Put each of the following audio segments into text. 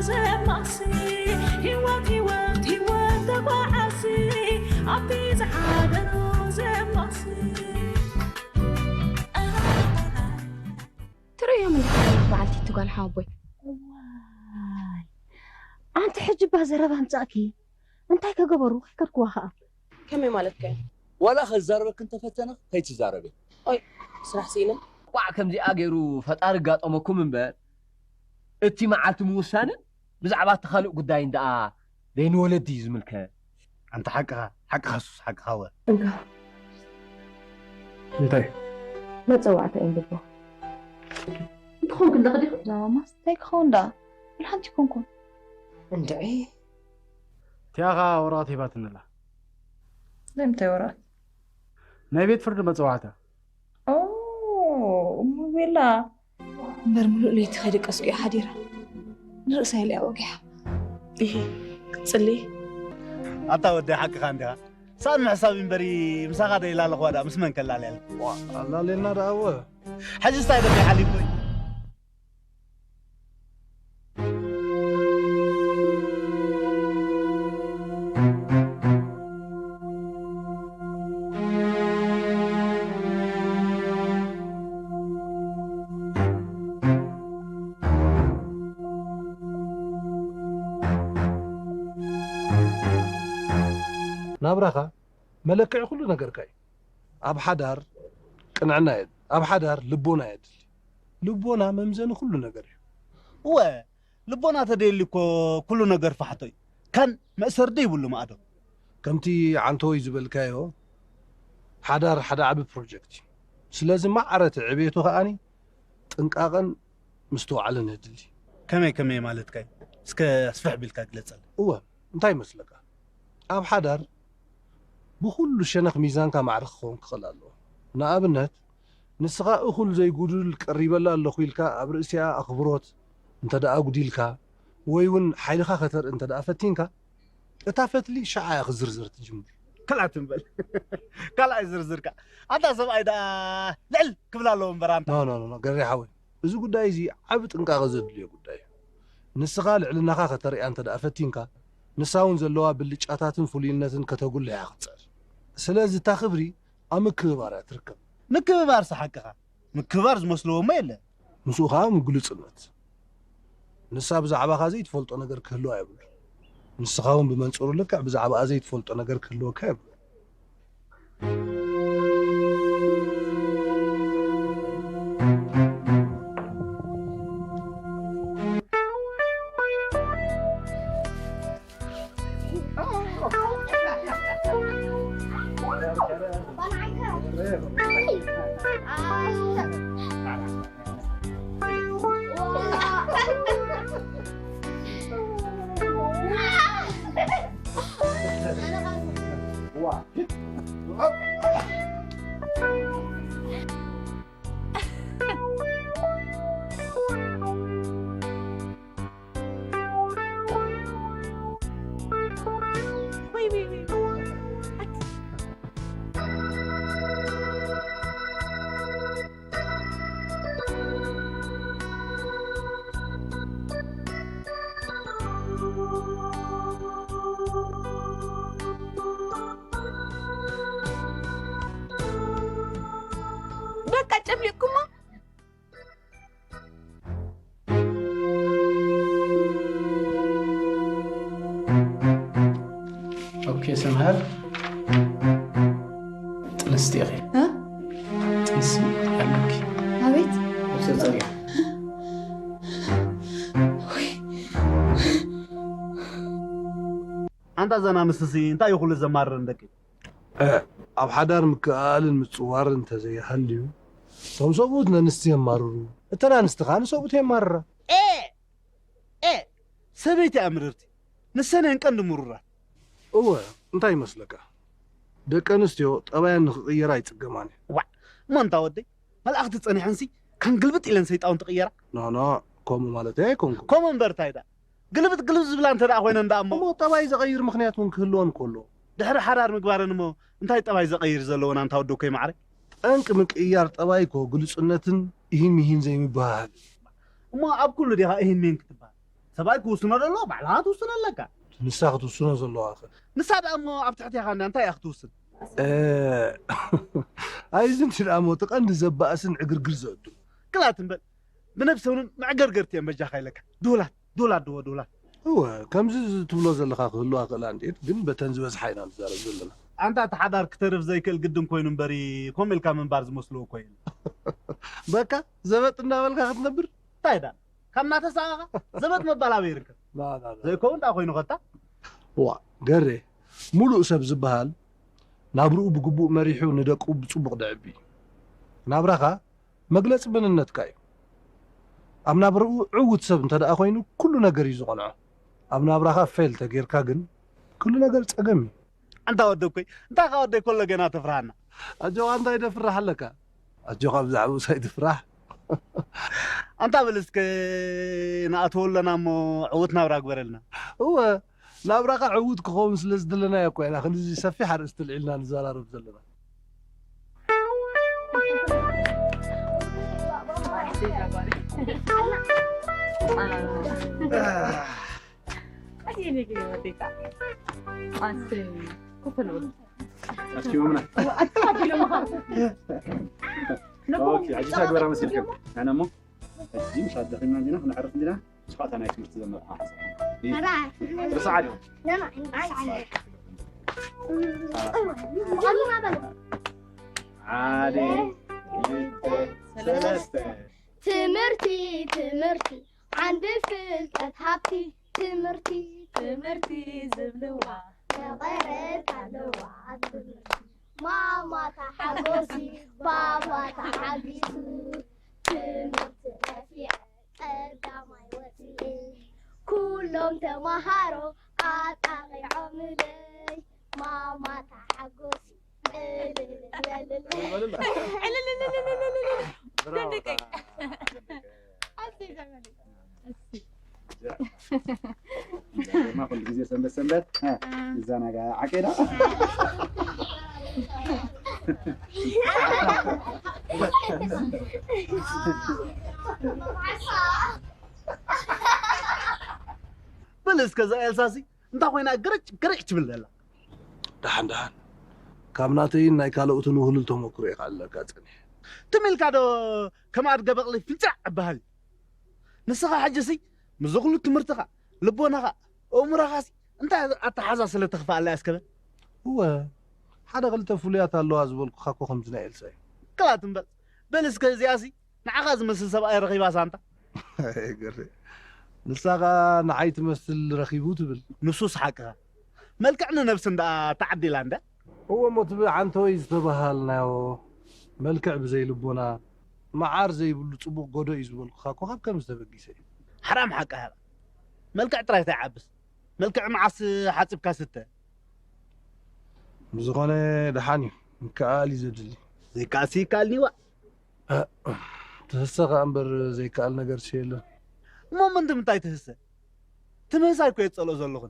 ዘማሲ ህይወት ህይወት ህይወት ተጓዓሲ ኣብቲ ዝሓደሮ ዘማሲ ትርእዮም እንዲኻ በዓልቲ ትጓል ሓወቦይ። ዋይ ኣንቲ ሕጂ ባ ዘረባ ኣምጻእኪ እንታይ ከገበሩ ከይከድክዋ ኸኣ ከመይ ማለትካ እዩ? ዋላ ከዛረበክ እንተፈተነ ከይትዛረቢ። ኦይ ስራሕ ስኢነ። ቋዕ ከምዚኣ ገይሩ ፈጣሪ ጋጠመኩም እምበር እቲ መዓልቲ ምውሳንን ብዛዕባ እቲ ካልእ ጉዳይን ደኣ ደይንወለዲ እዩ ዝምልከት። ኣንታ ሓቅኻ ሓቅኻ ሱስ ሓቅኻ ወ እንካ እንታይ መፀዋዕታ ይንብቦ እንትኾን ክልቕ ዲኹ ዛማማስ እንታይ ክኸውን ደኣ ወላ ሓንቲ ይኮንኩን እንድዒ እቲኣ ኸዓ ወረቐት ሂባትኒ ኣላ ናይ ምንታይ ወረቐት ናይ ቤት ፍርዲ መፀዋዕታ ኦ እሞ ቤላ እምበር ምሉእ ለይቲ ከይደቀስኩ እየ ሓዲረ ንርእሰይ ኢለ እያ ወጊሓ ይሄ ቅጽሊ ኣታ ወደይ ሓቅኻ እንዲኻ ሳን ምሕሳብ እምበሪ ምሳኻ ዶ ይላለኹዋ ደኣ ምስ መን ከላልያል ኣላልየና ደኣ እወ ሕጂ ስታይ ደቂ ሓሊፉ ናብራኻ መለክዒ ኩሉ ነገርካ እዩ። ኣብ ሓዳር ቅንዕና የድሊ፣ ኣብ ሓዳር ልቦና የድሊ። ልቦና መምዘኒ ኩሉ ነገር እዩ። እወ ልቦና ተደልዩ እኮ ኩሉ ነገር ፋሕቶ እዩ። ካን መእሰሪ ደይብሉ ማእዶ። ከምቲ ዓንተወይ ዝበልካዮ ሓዳር ሓደ ዓቢ ፕሮጀክት እዩ። ስለዚ ማዕረ እቲ ዕብየቱ ከኣኒ ጥንቃቐን ምስትውዓልን የድሊ። ከመይ ከመይ ማለትካ እዩ? እስከ ኣስፍሕ ቢልካ ግለጸለይ። እወ እንታይ ይመስለካ? ኣብ ሓዳር ብኹሉ ሸነኽ ሚዛንካ ማዕረ ክኸውን ክኽእል ኣለዎ። ንኣብነት ንስኻ እኹል ዘይጉዱል ቀሪበላ ኣለኹ ኢልካ ኣብ ርእሲኣ ኣኽብሮት እንተ ደኣ ኣጉዲልካ ወይ እውን ሓይልኻ ከተርኢ እንተ ደኣ ፈቲንካ እታ ፈትሊ ሽዓ እያ ክዝርዝር ትጅምር። ካልኣ ትንበል ካልኣይ ዝርዝርካ ኣታ ሰብኣይ ደኣ ልዕል ክብል ኣለዎ እምበር ኣንታ። ኖ ኖ ኖ ገሬ ሓወይ እዚ ጉዳይ እዚ ዓቢ ጥንቃቐ ዘድልዮ ጉዳይ እዩ። ንስኻ ልዕልናኻ ከተርእያ እንተ ደኣ ፈቲንካ ንሳ እውን ዘለዋ ብልጫታትን ፍሉይነትን ከተጉልሕ እያ ክትጽዕር። ስለዚ እታ ክብሪ ኣብ ምክብባር እያ ትርከብ። ምክብባርሲ ሓቅኻ ምክብባር ዝመስልዎ እሞ የለን። ምስኡ ኸኣ ግሉጽነት። ንሳ ብዛዕባኻ ዘይትፈልጦ ነገር ክህልዋ የብሉን። ንስኻ እውን ብመንጽሩ ልክዕ ብዛዕባኣ ዘይትፈልጦ ነገር ክህልወካ የብሉን። በቃ ጨፍሊቕኩሞ ኦኬ ሰምሃር ጥንስቲ ኢኺ ጥንሲ ኣለኪ ኣቤት ነብሰ ፀሪያ ኣንታ ዘና ንስሲ እንታይ እዩ ኩሉ ዘማርረን ደቂ ኣብ ሓዳር ምክእኣልን ምጽዋርን እንተዘይሃልዩ እቶም ሰብኡት ነንስቲ የማርሩ እተን ኣንስቲ ከኣ ንሰብኡት የማርራ ኤ ሰበይቲ እያ ምርርቲ ንሰን እየን ቀንዲ ምሩራት እወ እንታይ ይመስለካ ደቂ ኣንስትዮ ጠባየን ንክቕየራ ኣይጽገማን እዩ ዋዕ እሞ እንታ ወደይ መላእኽቲ ጸኒሐንሲ ከም ግልብጥ ኢለን ሰይጣውንቲ ቅየራ ኖኖ ከምኡ ማለት ኣይኮንኩ ከምኡ እምበር እንታይ ዳ ግልብጥ ግልብጥ ዝብላ እንተ ደኣ ኮይነን ደኣ እሞ እሞ ጠባይ ዘቐይር ምኽንያት እውን ክህልወን ከሎ ድሕሪ ሓዳር ምግባረን እሞ እንታይ ጠባይ ዘቐይር ዘለወን ኣንታ ወደኮይ ማዕረ ጠንቂ ምቅይያር ጠባይ እኮ ግሉጽነትን ኢሂን ሚሂን ዘይምብህሃል እዩ እሞ ኣብ ኩሉ ዲኻ ኢሂን ሚሂን ክትበሃል ሰብኣይ ክውስኖ ደሎ ባዕልኻ ትውስኖ ኣለካ። ንሳ ክትውስኖ ዘለዋ ኸ? ንሳ ደኣ እሞ ኣብ ትሕቲ ኢኻ እንታይ እያ ክትውስን? እ፣ ኣይዚ እንት ደኣ እሞ እቲ ቀንዲ ዘባእስን ዕግርግር ዘእቱ። ቅላት እምበል ብነብሰውንን መዕገርገርቲ እየን በጃኻ ኢለካ። ድሁላት ድሁላት ድዎ ድሁላት። እወ ከምዚ ትብሎ ዘለኻ ክህልዋ ክእላ እንዴት ግን በተን ዝበዝሓ ኢና ንዛረብ ዘለና። ኣንታ እቲ ሓዳር ክተርፍ ዘይክእል ግድን ኮይኑ እምበሪ ከምኡ ኢልካ ምንባር ዝመስልዎ እኮ እዩ። በቃ ዘበጥ እናበልካ ክትነብር እንታይ ዳ ካብ እናተሳቐኻ ዘበጥ መባል ኣበይ ይርከብ? ዘይከውን ደኣ ኮይኑ ኸታ። ዋ ገሬ፣ ሙሉእ ሰብ ዝበሃል ናብርኡ ብግቡእ መሪሑ ንደቁ ብጽቡቕ ደዕቢ እዩ። ናብራኻ መግለጺ መንነትካ እዩ። ኣብ ናብርኡ ዕዉት ሰብ እንተ ደኣ ኮይኑ ኩሉ ነገር እዩ ዝቐንዖ። ኣብ ናብራኻ ፌል ተጌርካ ግን ኩሉ ነገር ጸገም እዩ። ኣንታ ወደኮይ እንታይ ካ ወደይ ኮሎ ገና ተፍርሃና። ኣጆኻ እንታይ ደፍራሕ ኣለካ? ኣጆኻ ብዛዕባኡስ ኣይትፍራሕ። ኣንታ በል እስከ ንኣትዎ ኣለና እሞ ዕዉት ናብራ ግበረልና። እወ ናብራኻ ዕዉት ክኸውን ስለ ዝደለናዮ እኮ ኢና ክንዚ ሰፊሕ ኣርእስቲ ልዒልና ንዘራረብ ዘለና። ኣኪቦምና። ኦኬ፣ ሕጂ እንታይ ግበራ መሲልኩም? ኣነ እሞ ሕጂ ምሽ ኣዳኺምና እንዲና፣ ክነዕርፍ እንዲና፣ ስፋእታ ናይ ትምህርቲ ዘመርሓ ሓሳብ። ርስዓ ዶ? ሓደ፣ ክልተ፣ ሰለስተ። ትምህርቲ፣ ትምህርቲ፣ ዓንዲ ፍልጠት ሃብቲ። ትምህርቲ፣ ትምህርቲ ዝብልዋ መቐረት ኣለዋ። ትምህርቲ፣ ማማ ተሓጎሲ፣ ባባ ተሓጒሱ። ትምህርቲ ረፊዐ ቀዳማይ ወፂኤ፣ ኩሎም ተማሃሮ ኣጣቒዖምለይ። ማማ ተሓጎሲ፣ እልል በልለይ። እልልልልልልልልል። ደንደቀይ። ኣሰይ ዘመነይ። ኣሰይ። ጀርማ ኩሉ ግዜ ሰንበት ሰንበት፣ እ፣ ይዘናጋ ዓቄዳ። በል እስከ እዛ ኤልሳሲ እንታይ ኮይና ግርጭ ግርጭ ትብል ዘላ? ደሓን ደሓን። ካብ ናተይን ናይ ካልኦትን ውህሉል ተመክሮ እየ ክኣልለካ ጸኒሐ። ትም ኢልካ ዶ ከም ኣድገ በቕሊ ፍንጫዕ እበሃል እዩ? ንስኻ ሕጂሲ ምስዚ ኩሉ ትምህርትኻ፣ ልቦናኻ፣ ኣእምሮኻሲ እንታይ ኣተሓዛ ስለ ተኽፍኣላ እያ እስከ በል? እወ፣ ሓደ ክልተ ፍሉያት ኣለዋ ዝበልኩኻ እኮ ከምዚ ናይ ኤልሳ እዩ። ቅላት እምበር፣ በል እስከ እዚኣሲ ንዓኻ ዝመስል ሰብኣይ ረኺባ ሳንታ። ገሬ፣ ንሳ ኸኣ ንዓይ ትመስል ረኺቡ ትብል። ንሱስ ሓቅኻ። መልክዕ ንነብሲ እንዳ ተዓዲላ እንዳ። እወ እሞ እቲ ብዓንተወይ ዝተባሃልናዮ መልክዕ ብዘይ ልቦና፣ መዓር ዘይብሉ ጽቡቕ ጎዶ እዩ ዝበልኩኻ እኮ ካብ ከምዚ ተበጊሰ እዩ። ሓራም ሓቂ ሃባ። መልክዕ ጥራይ እንታይ ይዓብስ? መልክዕ መዓስ ሓጺብካ ስተ? ብዝኾነ ደሓን እዩ። ምክኣል እዩ ዘድሊ። ዘይከኣልሲ ይከኣልኒ ዋእ። ትህሰ ከኣ እምበር ዘይከኣል ነገርሲ የለን። እሞ ምንድምንታይ ትህሰ? ትምህሳይ እኮ እየ ዝጸልኦ ዘለኹ።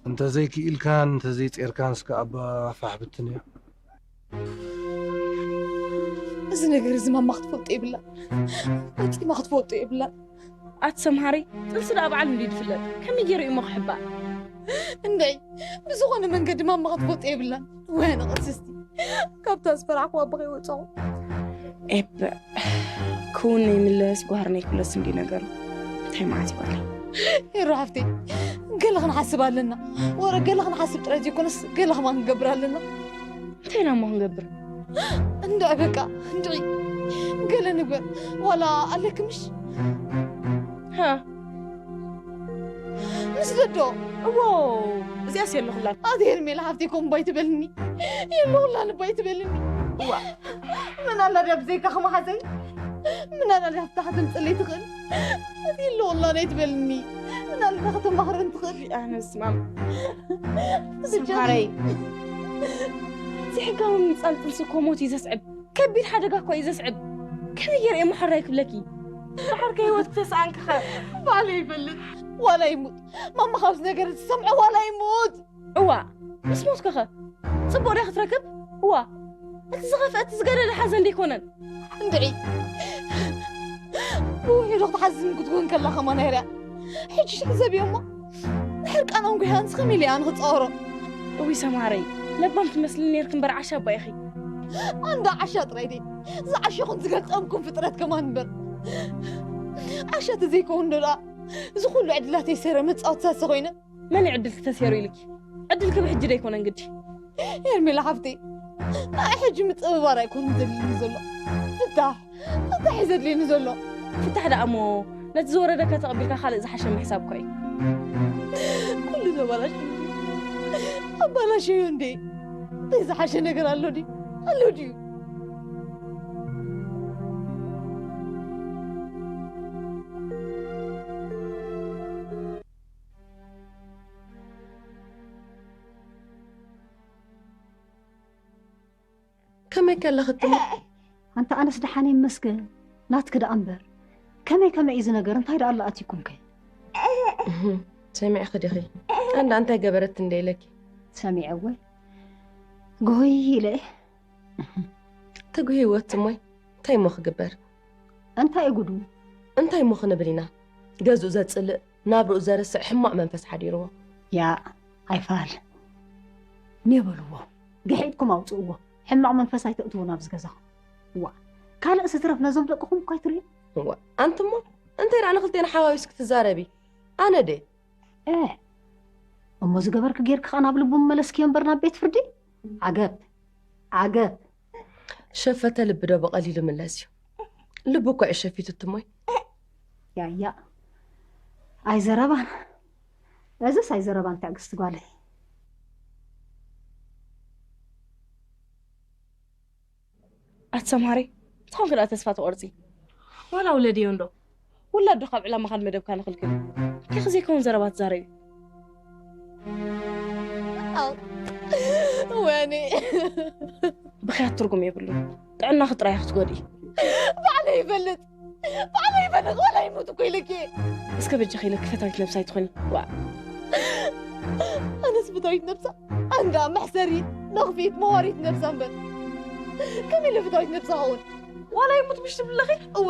እንተዘይክኢልካን እንተዘይጼርካን እስከ ኣባ ፋሕ ብትን እያ። እዚ ነገር እዚ ማማ ክትፈልጦ የብላን። ፈጺማ ክትፈልጦ የብላን። ኣቲ ሰምሃረይ፣ ጥንሲ ደኣ በዓሉ እንድዩ ዝፍለጥ። ከመይ ገይሩ እዩ እሞ ክሕባእ? እንድዒ፣ ብዝኾነ መንገዲ ማማ ክትፈልጦ የብላን። ወይነ ቅስስቲ፣ ካብታ ዝፈራሕክዋ ኣቦኺ ወጸኹ። ኤበ፣ ክውነይ ምለስ ጓህርነይ ክብለስ እንድዩ ነገሩ። እንታይ መዓት ይበሃል? ሄሮ ሓፍተይ፣ ገለ ክንሓስብ ኣለና። ወረ ገለ ክንሓስብ ጥራይ ዘይኮነስ ገለ ከማን ክንገብር ኣለና። እንታይ ኢና እሞ ክንገብር? እንድዒ በቃ፣ እንድዒ ገለ ንግበር። ዋላ ኣለኪ ምሽ? ሃ፣ ምስ ደዶ? እዎ፣ እዚኣስ የለኹላን። ኣቲ ሄርሜላ ሓፍተይ ከምኡ ባይ ትበልኒ። የለኹላን ባይ ትበልኒ። እዋ። ምን ኣላ ድያ ብዘይካ ከማሓዘይ? ምን ኣላ ድያ ፍታሕ ተምጽለይ ትኽእል? ኣቲ የለኹላን ኣይትበልኒ። ምን ኣላ ከተማኽረን ትኽእል? ኣነስ ማም። ስምሃረይ። ዘይሕጋዊ ምምጻል ጥንሲ እኮ ሞት እዩ ዘስዕብ። ከቢድ ሓደጋ እኮ እዩ ዘስዕብ። ከመይ ገይረ እየ እሞ ሕራይ ክብለኪ? ድሓር ከ ህይወት ክተስኣንኪ ኸ? ባዕለይ ይፈልጥ። ዋላ ይሙት። ማማ ካብዚ ነገር ዝሰምዖ ዋላ ይሙት። እዋ፣ ምስ ሞትኩ ኸ? ጽቡቕ ድያ ክትረክብ? እዋ፣ እቲ ዝኸፍአ፣ እቲ ዝገደደ ሓዘን ደይኮነን? እንድዒ። ብውሒዱ ክትሓዝን ክትጉህን ከላ ኸማን ኣይርያ። ሕጂ ሽሕ ዘብዮ እሞ ንሕርቃኖም ጉያ ኣንስ ከመይ ኢለ ኣነ ክጻወሮ? እዊ ሰማረይ፣ ለባም ትመስሊ ነርክ እምበር ዓሻ እባ ኢኺ። ኣንዳ ዓሻ ጥራይ ደይ ዝዓሸኹን ዝገጠምኩም ፍጥረት ከማን እምበር ዓሻ ተዘይከውን ዶ ደኣ እዚ ኩሉ ዕድላተይ ሰረ መጻወትታ ሰኾይነ? መን እዩ ዕድልኪ ተሰይሩ ኢልኪ? ዕድልኪ ብሕጂ ዶ ኣይኮነን ግዲ? ሄርሜላ ሓፍተይ፣ ንዓይ ሕጂ ምጽብባር ኣይኮነን ዘድልኒ ዘሎ። ፍታሕ፣ ፍታሕ እዩ ዘድልየኒ ዘሎ። ፍታሕ ደኣ እሞ ነቲ ዝወረደካ ተቐቢልካ ካልእ ዝሓሸ ምሕሳብ እኮ እዩ። ኩሉ ተባላሽዩ። ኣባላሽዩ እንዴ? እንታይ ዝሓሸ ነገር ኣሎ ድዩ? ኣሎ ድዩ? ከመይ ከለኺ እትሞ? ኣንታ ኣነስ ደሓን ይመስገን። ናትኪ ደኣ እምበር። ከመይ ከመይ እዩ እዚ ነገር? እንታይ ደኣ ኣሎ ኣትይኩምከ? እህም፣ ሰሚዕኺ ዲኺ? ኣንዳ እንታይ ገበረት እንደ ኢለኪ? ሰሚዐ እወ። ጎይ ኢለ። ትጉሂ ህይወት እሞይ፣ እንታይ እሞ ክግበር? እንታይ እዩ ጉዱ? እንታይ እሞ ክንብል ኢና? ገዝኡ ዘጽልእ፣ ናብርኡ ዘርስዕ ሕማቕ መንፈስ ሓዲርዎ። ያ፣ ኣይፋል። ኔ በልዎ። ግሒጥኩም ኣውጽእዎ። ሕማቕ መንፈስ ኣይተእትዎ ናብዚ ገዛኹም። ዋ፣ ካልእ ስድረፍ ነዞም ደቅኹም እኳ ኣይትሪኡ። እዋ፣ ኣንቲ እሞ እንታይ ደኣ ንኽልቴና ሓዋዊስኪ ትዛረቢ? ኣነ ደ? እ፣ እሞ ዝገበርኪ ጌርኪ ኸኣ ናብ ልቡ ምመለስክዮ እምበር ናብ ቤት ፍርዲ? ዓገብ፣ ዓገብ። ሸፈተ ልቢ ዶ ብቐሊሉ ምለስ እዩ? ልቡ እኮ እዩ ሸፊቱ እትሞይ። ያያ። ኣይዘረባን። እዝስ ኣይዘረባን ትዕግስቲ ጓለይ። ኣቲ ሰምሃረይ፣ እንታይ ኮንኪ ደኣ ተስፋ ትቖርጺ? ዋላ ውለድዮ እንዶ። ውላድ ዶ ካብ ዕላማኻ ንመደብካ ንኽልክል? እንታይ ዘይከውን ዘረባ ትዛረቢ? ኣው፣ ወኒ። ብኽያት ትርጉም የብሉን። ጥዕናኺ ጥራይ ኢኺ ትጎድኢ። ባዕለይ ይፈልጥ። ባዕለይ ይፈልጥ፣ ዋላ ይሙት እኮ ኢለኪ። እስከ በጃኺ ኢለኪ ፈታዊት ነብሳ ኣይትኾኒ። ዋእ። ኣነስ ፈታዊት ነብሳ? ኣንዳ መሕሰሪት፣ መኽፊት፣ መዋሪት ነብሳ እምበር። ከመይ ኢለ ፈታዊት ነብሳ ኸውን? ዋላ ይሙት ምሽ ትብሊ ኣለኺ? እወ፣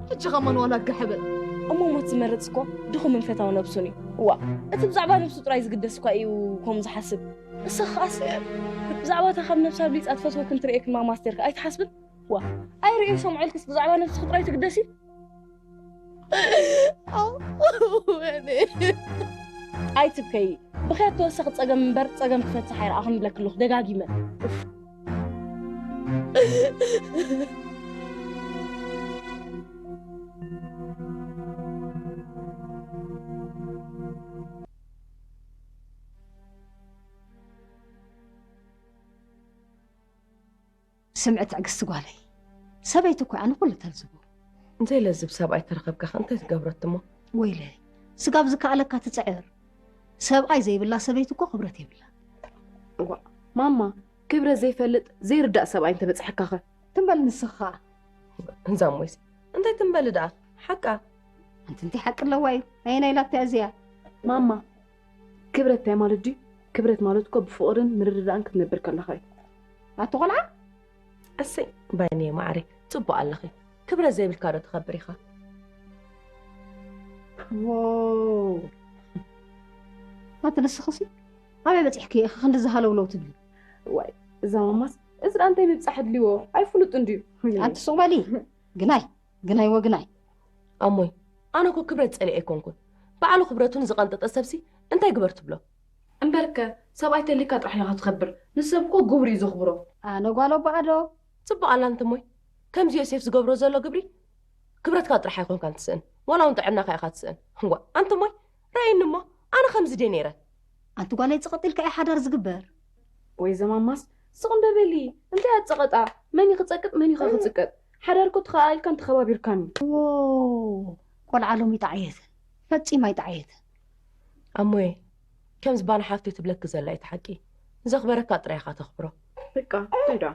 ሕጂ ኸማን ዋላ ጋሕ በል። እሞ ሞት ዝመርጽ እኮ ድኹምን ፈታዊ ነብሱን እዩ። ዋእ፣ እቲ ብዛዕባ ነብሱ ጥራይ ዝግደስ እኳ እዩ ከምኡ ዝሓስብ። ንስኺ ኸኣስ ብዛዕባ እታ ካብ ነብሳ ኣብሊጻ ትፈትወክን ትርእየክን ማማ ኣስቴር ከ ኣይትሓስብን? ዋ፣ ኣይርእዩ ሰምዑልክስ ብዛዕባ ነብስኺ ጥራይ ትግደሲ? ኣው፣ ወይኔ። ኣይትብከዪ። ብኽያት ተወሳኺ ጸገም እምበር ጸገም ክፈትሕ ኣይረኣኹን እብለኪ ኣለኹ ደጋጊመ። ኡፍ። ስምዒ ትዕግስቲ ጓለይ፣ ሰበይቲ እኮ እያ ንኹሉ ተልዝቦ። ዘይለዝብ ሰብኣይ ተረኸብካ ኸ እንታይ ትገብሮ እሞ? ወይለይ፣ ስጋብ ዝከኣለካ ትጽዕር። ሰብኣይ ዘይብላ ሰበይቲ እኮ ክብረት የብላ። እዋ፣ ማማ፣ ክብረት ዘይፈልጥ ዘይርዳእ ሰብኣይ እንተበጽሐካ ኸ? ትም በል ንስኻ። እዛ እሞይስ እንታይ ትም በሊ ደኣ? ሓቃ። ኣንቲ እንታይ ሓቂ ኣለዋ እዩ? ኣየናይ ላታ እዚኣ? ማማ፣ ክብረት እንታይ ማለት ድዩ? ክብረት ማለት እኮ ብፍቕርን ምርድዳእን ክትነብር ከለኻ እዩ። ኣቲ ቆልዓ? እሰይ፣ ባይነየ ማዓረይ፣ ጽቡቕ ኣለኺ። ክብረት ዘይብልካ ዶ ትኸብር ኢኻ? ዎ። ኣቲ ንስኽሲ ኣበይ በጺሕኪ ኢኺ ክንዲ ዝሃለውለው ትብሊ? ዋይ፣ እዛ ማማስ፣ እዚ ደኣ እንታይ ምብጻሕ ኣድልዎ? ኣይፍሉጥን ድዩ? ኣንቲ ሱቕ በሊ። ግናይ፣ ግናይ ወግናይ። ኣሞይ፣ ኣነ እኮ ክብረት ጸሊኤ ኣይኮንኩን። ባዕሉ ክብረቱ ንዝቐንጠጠ ሰብሲ እንታይ ግበር ትብሎ? እምበርከ፣ ሰብኣይ ተሊካ ጥራሕ ኢኻ ትኸብር። ንሰብ እኮ ግብሩ እዩ ዘኽብሮ። ኣነ ጓል ኣቦኣ ዶ? ጽቡቕ ኣላ ኣንቲ እሞይ። ከምዚ ዮሴፍ ዝገብሮ ዘሎ ግብሪ፣ ክብረትካ ጥራሕ ኣይኮንካን ትስእን፣ ዋላ እውን ጥዕናኻ ኢኻ ትስእን። እዋ፣ ኣንቲ እሞይ፣ ረኣይኒ እሞ፣ ኣነ ከምዚ ድየ ነይረ? ኣንቲ ጓለይ፣ ጽቕጥ ኢልካ እዩ ሓዳር ዝግበር። ወይ ዘማማስ፣ ስቕ እንዶ በሊ። እንታይ እያ ጸቐጣ? መን እዩ ክጸቅጥ፣ መን እዩ ክጽቀጥ? ሓዳር እኮ ተኸኣኢልካን ተኸባቢርካን እዩ። ዎ፣ ቆልዓ ሎሚ ኣይጠዓየትን፣ ፈጺማ ኣይጠዓየትን። ኣሞየ፣ ከምዚ ባና ሓፍተይ ትብለኪ ዘላ እቲ ሓቂ። ዘኽበረካ ጥራይ ኢኻ ተኽብሮ። በቃ፣ እንታይ ደኣ?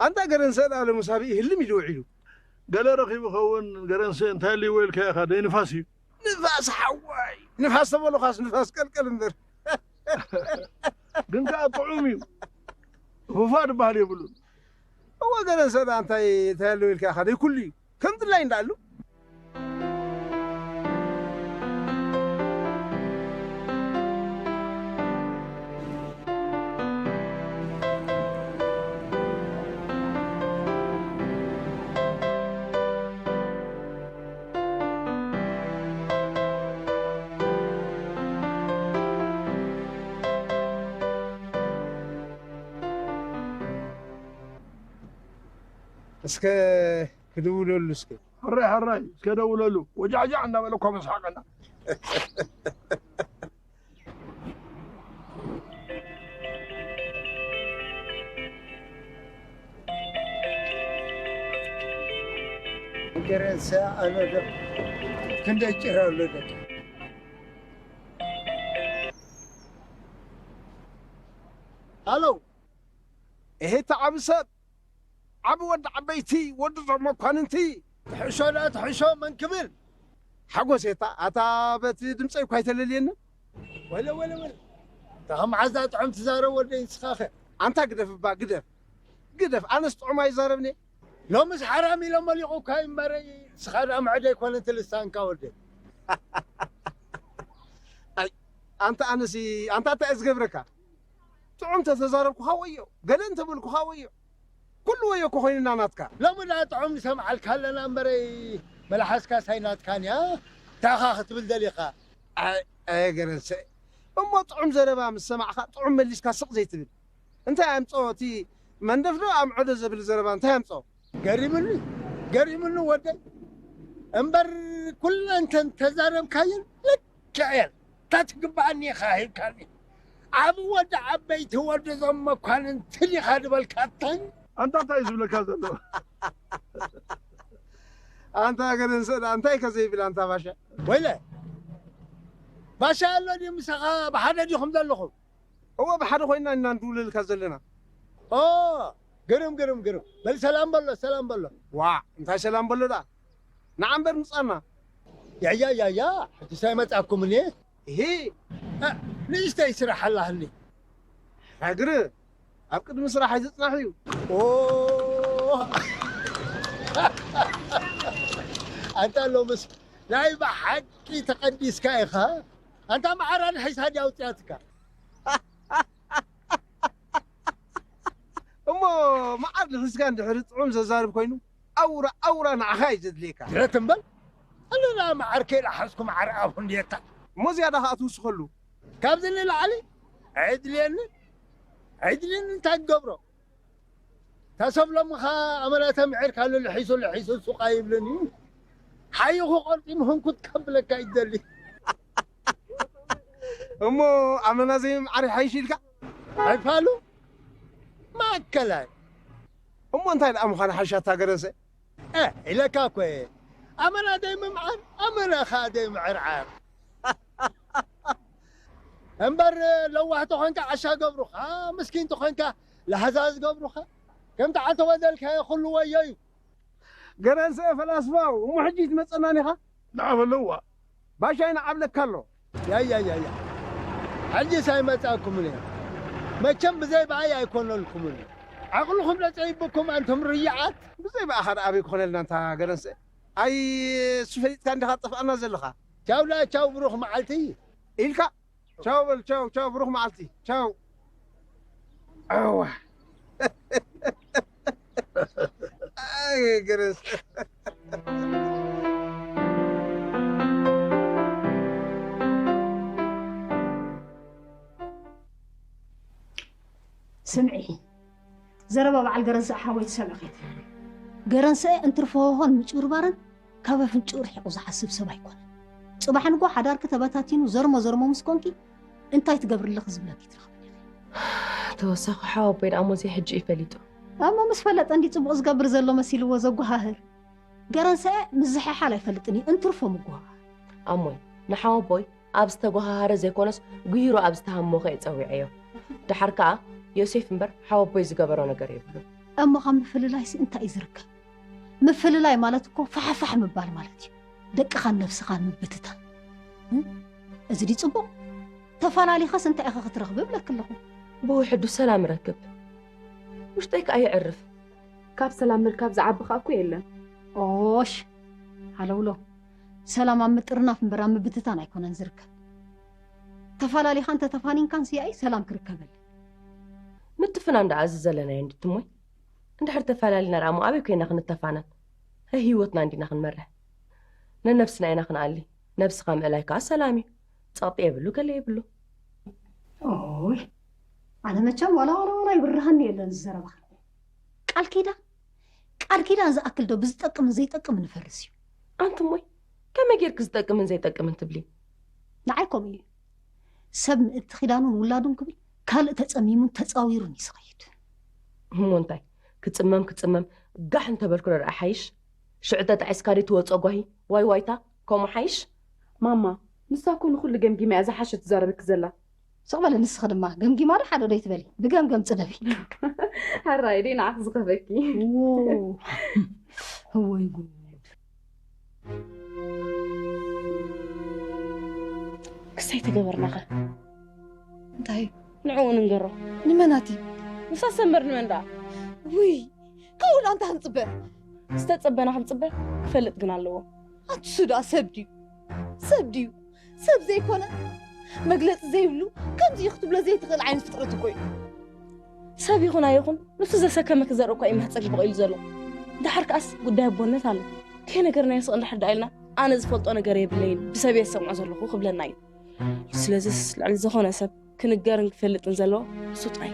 ኣንታ ገረንሰ ደኣ ሎሚ ሳቢ ህልም ኢሉ ውዒሉ። ገለ ረኺቡ ኸውን። ገረንሰ እንታይ ኣለዎ ኢልካ ኢኻ? ደይ ንፋስ እዩ። ንፋስ ሓዋይ፣ ንፋስ ተበሉኻስ ንፋስ ቀልቀል እምበር። ግን ከኣ ጥዑም እዩ። ፉፋ ድበሃል የብሉን። እወ ገረንሰ ደኣ እንታይ እንታይ ኣለዎ ኢልካ ኢኻ? ደይ ኩሉ እዩ። ከም ድላይ እንዳኣሉ። እስከ ክድውለሉ እስከ። ሕራይ ሕራይ እስከ ደውለሉ። ወጃዕጃዕ እናበለ እኳ መስሓቀና። ገረንሰ ኣነ ዶ ክንደይ ጭራ ኣሎ ደቂ። ሃሎ። እሄ፣ እቲ ዓቢ ሰብ፣ ዓቢ ወዲ ዓበይቲ፣ ወዲ ዞም መኳንንቲ። ትሕሾ ደኣ ትሕሾ መን ክብል? ሓጎሴታ፣ ኣታ በቲ ድምፀይ እኳ ኣይተለልየኒ። ወለ፣ ወለ፣ ወለ። እታ ከም ዓዛ ጥዑም ትዛረብ ወደይ ንስኻኸ? ኣንታ ግደፍ እባ፣ ግደፍ። ግደፍ፣ ኣነስ ጥዑም ኣይዛረብን እየ። ሎምስ ሓራም ኢሎ መሊቑ እኳ እዩ እምበረይ፣ ንስኻ ደኣ ምዕደይ ኮነ እቲ ልሳንካ ወደይ። ኣይ፣ ኣንታ ኣነሲ፣ ኣንታ እንታይ እየ ዝገብረካ? ጥዑም ተተዛረብኩኻ ወዮ፣ ገለ እንተበልኩኻ ወዮ። ኩሉ ወዮ እኮ ኮይንና ናትካ። ሎሚ ደኣ ጥዑም ንሰምዓልካ ኣለና እምበረይ፣ መልሓስካስ ኣይናትካን እያ። እንታይ ኢኻ ክትብል ደሊኻ? ኣይ፣ ኣየ ገረንሰ፣ እሞ ጥዑም ዘረባ ምስ ሰማዕካ ጥዑም መሊስካ ስቕ ዘይትብል? እንታይ ኣምጾ እቲ መንደፍ ዶ ኣምዖ ዶ ዘብል ዘረባ እንታይ ኣምጾ? ገሪሙኒ፣ ገሪሙኒ ወደይ። እምበር ኩለን እተን ተዛረብካየን ልክዕ እየን። እታ ትግብኣኒ ኢኻ ሂብካኒ። ዓቢ ወዲ ዓበይቲ ወዲ እዞም መኳንንቲ ዲኻ ዝበልካተን? ኣንታ እንታይ እዩ ዝብለካ ዘሎ? ኣንታ ገረንሰ ደኣ እንታይ ከ ዘይብል ኣንታ ባሻ? ወይለ፣ ባሻ ኣሎ ድዩ ምሳኻ? ብሓደ ዲኹም ዘለኹም? እወ፣ ብሓደ ኮይንና ኢና ንድውለልካ ዘለና። ኦ፣ ግርም፣ ግርም፣ ግርም። በል ሰላም በሎ፣ ሰላም በሎ። ዋዕ፣ እንታይ ሰላም በሎ ደኣ? ንዓ እምበር ምጻና። ያያ፣ ያያ፣ ሕጂስ ኣይመጻእኩምን እየ። እሂ። እ፣ ንእሽተይ ስራሕ ኣላህኒ። ሓግር፣ ኣብ ቅድሚ ስራሕ ኣይትጽናሕ እዩ። ኦ። ኣንታ ሎምስ ናይ ብሓቂ ተቐዲስካ ኢኻ። ኣንታ መዓር ኣድሒሳ ድያ ኣውጽያትካ? እሞ መዓር ልሒስካ እንድሕሪ ጥዑም ዘዛርብ ኮይኑ፣ ኣውራ፣ ኣውራ ንዓኻ እዩ ዘድልየካ። ድረት እምበር፣ ኣነ ደኣ መዓር ከይለሓስኩ መዓር ኣፉ እንድየካ። እሞ ዝያዳ ኸኣ ትውስኸሉ። ካብዚ ንላዕሊ፣ ኣይድልየንን፣ ኣይድልየንን እንታይ ክገብሮ? እታ ሰብ ሎሚ ኸኣ ኣመና ተምዒርካሉ ልሒሱ፣ ልሒሱ ሱቕ ኣይብልን እዩ። ሓይኹ ቆርጢሙ ህንኩት ከብለካ ይደሊ። እሞ ኣመና ዘይምምዓር ይሓይሽ ኢልካ? ኣይፋሉ ማእከላይ። እሞ እንታይ ደኣ ምዃን ሓሻታ ገረንሰ? እ፣ ኢለካ እኮ እየ። ኣመና ዘይምምዓር፣ ኣመና ኸኣ ዘይምዕርዓር። እምበር ለዋህ ተኾንካ ዓሻ ገብሩኻ፣ ምስኪን ተኾንካ ላህዛ ዝገብሩኻ። ከምቲ ዓተወ ዘልካዮ ኩሉ ወዮ እዩ። ገረንሰ ፈላስፋው፣ እሞ ሕጂ ትመጸናኒ ኢኻ? ንዓ በለዋ። ባሻይ ንዓብለካ ኣሎ። ያያያያ። ሕጂስ ኣይመጻእኩምን እየ። መቸም ብዘይ ብኣይ ኣይኮነልኩምን። ዓቕልኹም ለጸይብኩም ኣንቱም ርያዓት። ብዘይ ብኣኻ ደኣ ኣበይ ክኾነልና እንታ ገረንሰ? ኣይ፣ እሱ ፈሊጥካ እንዲኻ ትጠፍኣና ዘለኻ። ቻው ደኣ ቻው ብሩኽ መዓልቲ። ኢልካ? ቻው በል፣ ቻው፣ ቻው፣ ብሩኽ መዓልቲ። ቻው። ኣዋ። ኣይ፣ ገረንሰ። ስምዒ፣ ዘረባ በዓል ገረንሰ ሓወይ ትሰምዒ ከይትህሊ። ገረንሰ እንትርፎ ሆሆን ምጭብርባርን ካብ ኣፍንጭኡ ርሒቑ ዝሓስብ ሰብ ኣይኮነን። ጽባሕ ንግሆ ሓዳርኪ ተበታቲኑ ዘርሞ ዘርሞ ምስ ኮንኪ እንታይ ትገብሪ ኣለኺ ዝብለኪ ትረኽብን ኢኺ። ተወሳኺ ሓወቦይ ደኣ ሞዘይ ሕጂ እዩ ፈሊጡ። እሞ ምስ ፈለጠ እንዲ ጽቡቕ ዝገብር ዘሎ መሲልዎ ዘጓሃህር። ገረንሰ ምዝሕሓል ኣይፈልጥን እዩ፣ እንትርፎ ምጉህሃር። ኣሞይ፣ ንሓወቦይ ኣብ ዝተጓሃሃረ ዘይኮነስ ጉሂሩ ኣብ ዝተሃሞኸ እየ ጸዊዐዮ። ደሓር ከኣ ዮሴፍ እምበር ሓወቦይ ዝገበሮ ነገር የብሉን። እሞ ካብ ምፍልላይሲ እንታይ እዩ ዝርከብ? ምፍልላይ ማለት እኮ ፋሕፋሕ ምባል ማለት እዩ። ደቅኻን ነብስኻን ምብትታን። እ? እዚ ድዩ ጽቡቕ? ተፈላሊኻስ እንታይ ኢኻ ክትረኽቢ እብለኪ ኣለኹ። ብውሕዱ ሰላም ረክብ። ውሽጠይ ከኣ የዕርፍ። ካብ ሰላም ምርካብ ዝዓቢ ከኣ እኮ የለን። ኦሽ፣ ሃለውሎ። ሰላም ኣብ ምጥርናፍ እምበር ኣብ ምብትታን ኣይኮነን ዝርከብ። ተፈላሊኻ እንተ ተፋኒንካን ስያይ ሰላም ክርከበል። ምትፍናን ደኣ እዚ ዘለናዮ እንድትሞይ። እንድሕር ተፈላሊና ደኣ እሞ ኣበይ ኮይና ክንተፋነን? ህይወትና እንዲና ክንመርሕ። ነነብስና ኢና ክንኣሊ። ነብስኻ ምእላይ ከኣ ሰላም እዩ። ጸቕጢ የብሉ፣ ገለ የብሉ። ኦይ፣ ኣነ መቸም ዋላ ዋላ ዋላ ይብርሃኒ የለን ዝዘረባኻ። ቃል ኪዳን፣ ቃል ኪዳን ዝኣክል ዶ ብዝጠቅምን ዘይጠቅምን ንፈርስ እዩ? ኣንቲ እሞይ፣ ከመይ ጌርኪ ዝጠቅምን ዘይጠቅምን ትብሊ? ንዓይ ከምኡ እዩ። ሰብ ምእንቲ ኪዳኑን ውላዱን ክብል ካልእ ተጸሚሙን ተጻዊሩን እዩ ዝኸይድ። እሞ እንታይ? ክጽመም ክጽመም ጋሕ እንተበልኩ ረኣ ሓይሽ። ሽዑ ተጣዒስካ ድዩ ትወጾ ጓሂ? ዋይ ዋይታ፣ ከምኡ ሓይሽ። ማማ፣ ንሳ እኮ ንኹሉ ገምጊማ እያ ዝሓሸ ትዛረበኪ ዘላ። ስቕ በሊ ንስኺ ድማ፣ ገምጊማ ዶ ሓደ ዶ ይትበሊ? ብገምገም ጽደፊ። ሕራይ ደይ ንዓኺ ዝኸፈኪ። ዎ። እወይ ጉድ። ክሳይ ተገበርናኸ? እንታይ? ንዕኡ ንንገሮ። ንመናት እዩ? ንሳ ሰምበር ንመን ደኣ? ውይ፣ ካብኡ ደኣ እንታይ ክንጽበ? ዝተጸበና ክንጽበ ክፈልጥ ግን ኣለዎ። ኣትሱ ደኣ ሰብ ድዩ? ሰብ ድዩ? ሰብ ዘይኮነ፣ መግለጺ ዘይብሉ፣ ከምዚ እዩ ክትብሎ ዘይትኽእል ዓይነት ፍጥረት እኮ እዩ። ሰብ ይኹን ኣይኹን፣ ንሱ ዘሰከመኪ ዘርኢ እኮ እዩ መህጸጊ በቒሉ ዘሎ። ደሓር ከኣስ ጉዳይ ኣቦነት ኣሎ። ከይነገርናዮ ስቕ እንድሕር ደኣ ኢልና፣ ኣነ ዝፈልጦ ነገር የብለይን፣ ብሰብ እየ ዝሰምዖ ዘለኹ ክብለና እዩ። ስለዚስ ልዕሊ ዝኾነ ሰብ ክንገርን ክፈልጥን ዘለዎ እሱ ጥራይ።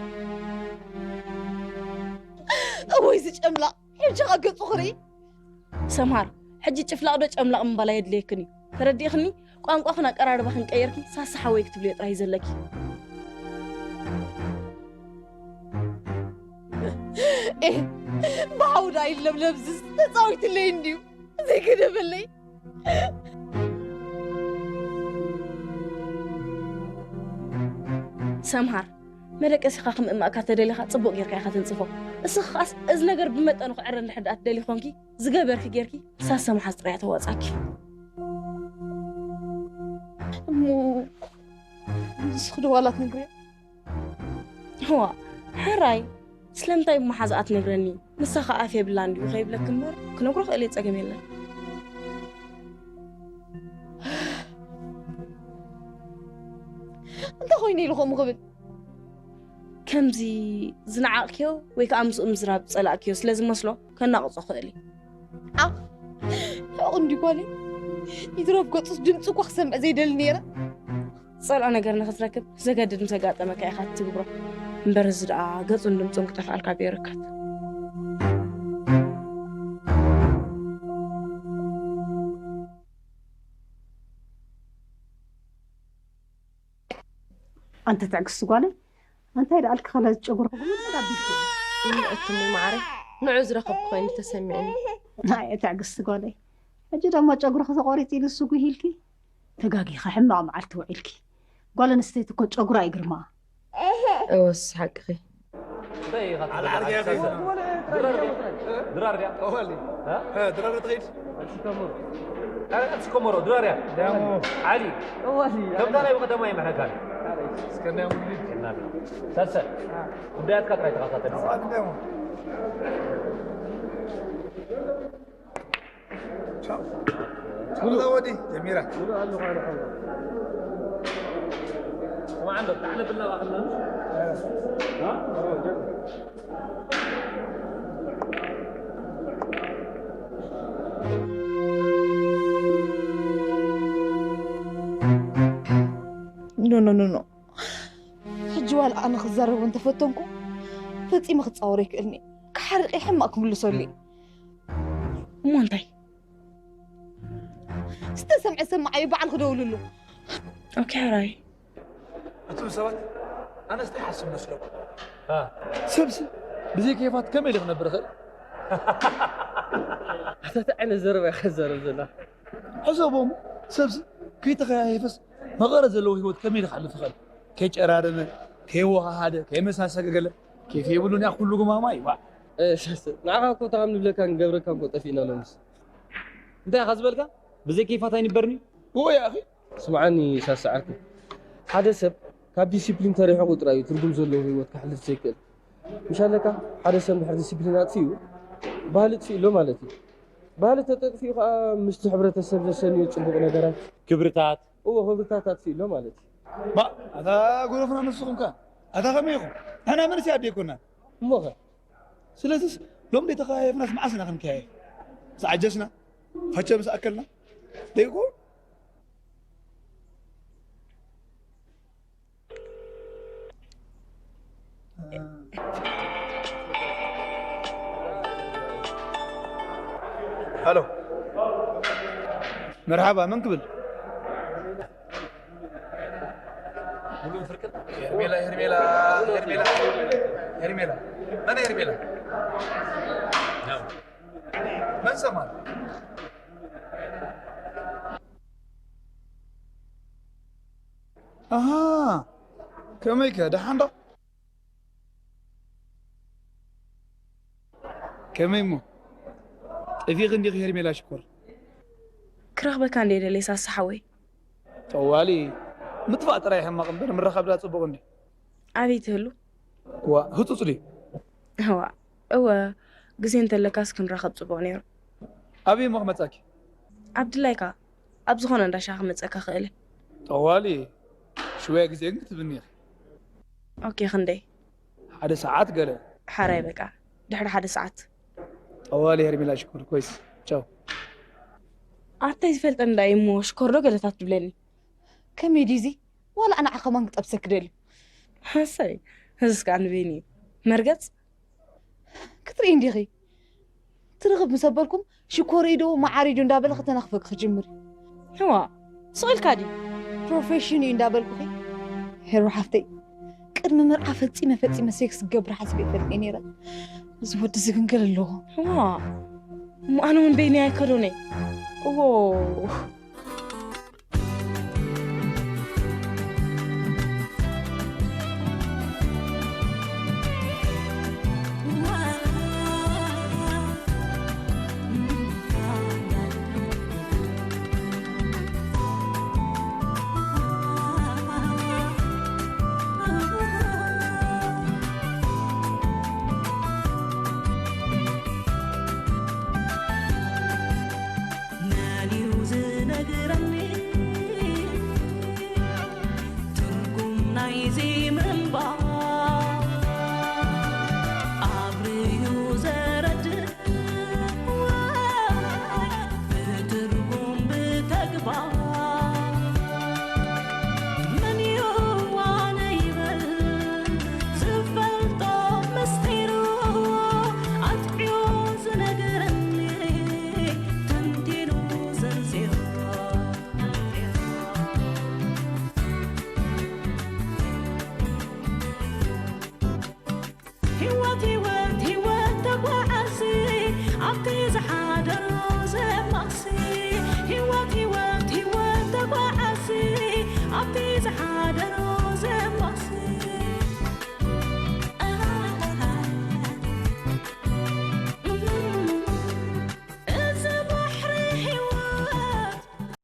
እወይ ዝጨምላቕ፣ ሕጂ ኸኣ ገጹ ክርኢ። ሰምሃር፣ ሕጂ ጭፍላቕ ዶ ጨምላቕ ምባል ኣየድልየክን እዩ። ተረዲእኽኒ? ቋንቋኽን ኣቀራርባኽን ቀይርኪ ሳሳ ሓወይ ክትብልዮ ጥራይ እዩ ዘለኪ። ኤህ፣ ብሓውዳ ይለብለብ ዝስ ተጻዊትለይ እንድዩ። ዘይገደበለይ። ሰምሃር፣ መደቀሲኻ ክምእማእካ ተደሊኻ ጽቡቕ ጌርካ ኢኻ ተንጽፎ። እስኺ ኸኣስ እዚ ነገር ብመጠኑ ክዕረ እንድሕር ደኣ ትደሊ ኾንኪ፣ ዝገበርኪ ጌርኪ ሳሰ ምሓዝ ጥራይ እያ ተዋጻኪ። እሞ ንስኺ ዶ ዋላ ትነግርዮ? እዋ፣ ሕራይ፣ ስለምንታይ ብመሓዛኣ ትነግረኒ? ንሳ ኸኣ ኣፍ የብላን ድዩ ከይብለኪ እምበር፣ ክነግሮ ክእል እየ፣ ጸገም የለን። እንታይ ኾይነ ኢሉ ከምኡ ክብል? ከምዚ ዝነዓቕክዮ ወይ ከኣ ምስኡ ምዝራብ ዝጸላእክዮ ስለ ዝመስሎ፣ ከናቕጾ ክእል እዩ። ዓኽ፣ ሕቕ እንዲ ጓለይ። ይትረፍ ገጹስ ድምጺ እኳ ክሰምዕ ዘይደሊ ነይረ። ዝጸልኦ ነገር ንኽትረክብ ዘገድድ ምስ ኣጋጠመካ ኢኻ እትግብሮ። እምበር እዚ ደኣ ገጹን ድምጹን ክጠፍኣልካ ገይሩካት። ኣንተ ትዕግስቲ ጓለይ፣ እንታይ ደኣልኪ ከላ ዝጨጉርኺ ጉልበት ኣቢልኪ? እሞ እትሙ ማዕረ ንዑ ዝረኸብኩ ኮይኑ ተሰሚዕኒ። ናይ ትዕግስቲ ጓለይ፣ ሕጂ ደሞ ጨጉርኺ ተቖሪጹ ኢሉ እሱ ጉሂልኪ? ተጋጊኺ፣ ሕማቕ መዓልቲ ውዒልኪ። ጓል ኣንስተይቲ እኮ ጨጉራ እዩ ግርማኣ። እወስ ሓቅኺ። እንታይ ኢኻ ትብል? ድራር ድያ? ድራር ድያ? እወሊ። እ? እ፣ ድራር ትኸይድ? ኣልሲ ኮሞሮ፣ ድራር እያ። ዳሞ። ዓሊ። እወሊ። ከምታ ናይ ብቐደማይ መሐካል። እስከ እንዳሞ። ሰልሰል። ጉዳያትካ ጥራይ ተኸታተል። እወሊ ዳሞ። ቻው። ቻው ወዲ ጀሚራ። ስማዕ እንዶ፣ ብጣዕሚ ብላ ባዕልና። እ። እ? ኖ፣ ኖ፣ ኖ፣ ኖ። ሕጂ ዋላ ኣነ ክዛረቦ እንተፈተንኩ፣ ፈጺመ ክጻወሮ ኣይክእልን እየ። ክሓርቕ እየ፣ ሕማቕ ክምልሰሉ እየ። እሞ እንታይ? ዝተሰምዐ ሰማዓዮ፣ በዓል ክደውልሉ። ኦኬ፣ ሕራይ። እቶም ሰባት ኣነስ እንታይ ይሓስቡ መስለኩም? እ። ሰብሲ ብዘይ ከይፋት ከመይ ኢሉ ክነብር ይኽእል? ኣታ እንታይ ዓይነት ዘረባ ኢኻ ትዛረብ ዘላ? ሕሰቦም፣ ሰብሲ ከይተኸያየፈስ መቐረት ዘለዎ ህይወት ከመይ ኢሉ ክሓልፍ ይኽእል? ከይጨራረመ፣ ከይወሃሃደ፣ ከይመሳሰገ ገለ ኬፍ የብሉን እያ ኩሉ ጉማማይ። ዋ። እ፣ ሸ-፣ ሸ-፣ ንዓኻ እኮ እታ ከም ንብለካን ንገብረካን እኮ ጠፊእና ሎምስ። እንታይ ኢኻ ዝበልካ? ብዘይ ኬፋት ኣይንበርኒ? እዎ፣ ያ ኣኺ። ስምዓኒ ሻሰዓርኩ። ሓደ ሰብ ካብ ዲሲፕሊን ተሪሑ ቁጥራ እዩ ትርጉም ዘለዎ ህይወት ከሕልፍ ዘይክእል። ምሽ ኣለካ፣ ሓደ ሰብ እንድሕር ዲሲፕሊን ኣጥፊኡ፣ ባህሊ ጥፊኡ ኣሎ ማለት እዩ። ባህሊ ተጠጥፊኡ ከዓ ምስቲ ሕብረተሰብ ዘሰንዩ ጽቡቕ ነገራት፣ ክብርታት። እዎ፣ ክብርታት ኣጥፊኡ ኣሎ ማለት እዩ። ባ፣ ኣታ ጎረፍና ንስኹም ከ? ኣታ ከመይ ኢኹም? ንሕና መንእሰያት ዶ ኣይኮናን? እሞ ኸ? ስለዚስ ሎም ደይ ተኸያየፍናስ መዓስ ኢና ክንከያየፍ? ምስ ዓጀስና? ፈቸ ምስ ኣከልና? ደይኮ? ሃሎ፣ መርሓባ፣ መን ክብል? ሙሉን ፍርቅን? ሄርሜላ፣ ሄርሜላ፣ ሄርሜላ፣ ሄርሜላ። መን ሄርሜላ? መን ሰማን? ኣሃ፣ ከመይከ፣ ደሓን ዶ? ከመይ እሞ? ጠፊእኺ እንዲኺ ሄርሜላ ሽኮር? ክረኽበካ እንደ ደልየ ሳሳ ሓወይ። ጠዋሊ፣ ምጥፋእ ጥራይ ሕማቕ እምበር ምርኻብ ድኣ ጽቡቕ እንዲ። ኣበይ ትህሉ? ዋ፣ ህጹጽ ድዩ? እዋ፣ እወ፣ ግዜ እንተለካስ ክንራኸብ ጽቡቕ ነይሩ። ኣበይ እሞ ክመጻኪ? ኣብ ድላይካ፣ ኣብ ዝኾነ እንዳ ሻሂ ክመጸካ ክእል እየ። ጠዋሊ፣ ሽወያ ግዜ ግን ክትብኒ ኢኺ። ኦኬ፣ ክንደይ? ሓደ ሰዓት ገለ። ሓራይ በቃ፣ ድሕሪ ሓደ ሰዓት። ጠዋሊ ሄርሜላ ሽኮር፣ ኮይስ፣ ቻው። ኣታይ ዝፈልጠኒ እንዳ እሞ ሽኮር ዶ ገለታት ትብለኒ? ከመይ ድዩ እዚ? ዋላ ኣነ ዓኸማን ክጠብሰ ክደሊ። ሓሰይ፣ እዚስ ከኣ ንበይኒ እዩ። መርገጽ? ክትርኢ እንዲኺ። ትርኽብ ምስ ኣበልኩም ሽኮር እዩ ዶ መዓር እዩ ዶ እንዳበለ ክተናኽፈኪ ክጅምር እዩ። እዋ፣ ስቕ ኢልካ ድዩ? ፕሮፌሽን እዩ እንዳበልኩኺ። ሄሩ ሓፍተይ፣ ቅድሚ መርዓ ፈጺመ ፈጺመ ሴክስ ክገብር ሓሲበ ይፈልጥ እየ ነይረ። እዚ ወዲ እዚ ግን ገለ ኣለዎ። እዋ፣ እሞ ኣነ እውን በይነይ ኣይከዶን እየ። እዎ።